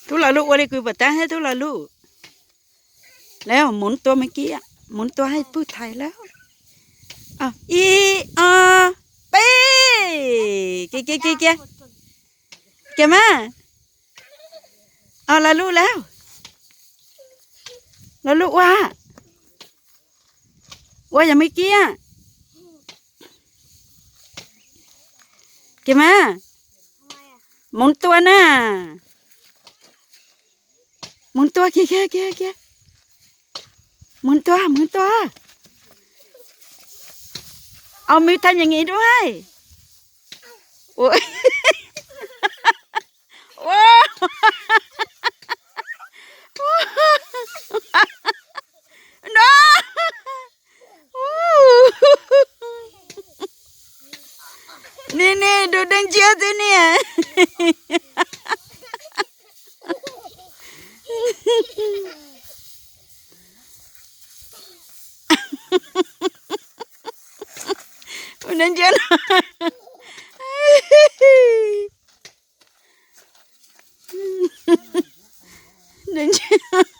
Tub Los Luj ua li kws pom tab thiab Tub Los Luj. Lawv mus tua me kib, mus tua hais puj thais lawm. Ib, ob, peb. Kiag kiag kiag kiag. Kiag mas. Los Luj lawm. Los Luj ua, ua yog me kib. Kiag mas. Mus tua na. Mus tua kiag kiag kiag kiag. Mus tua, mus tua. Au, mws thaj nyem ngi dua hais. Ua, ua, ua, no. Ni ni, dub deej tsiab xwb ni. Ua deej tsiab no. Deej tsiab.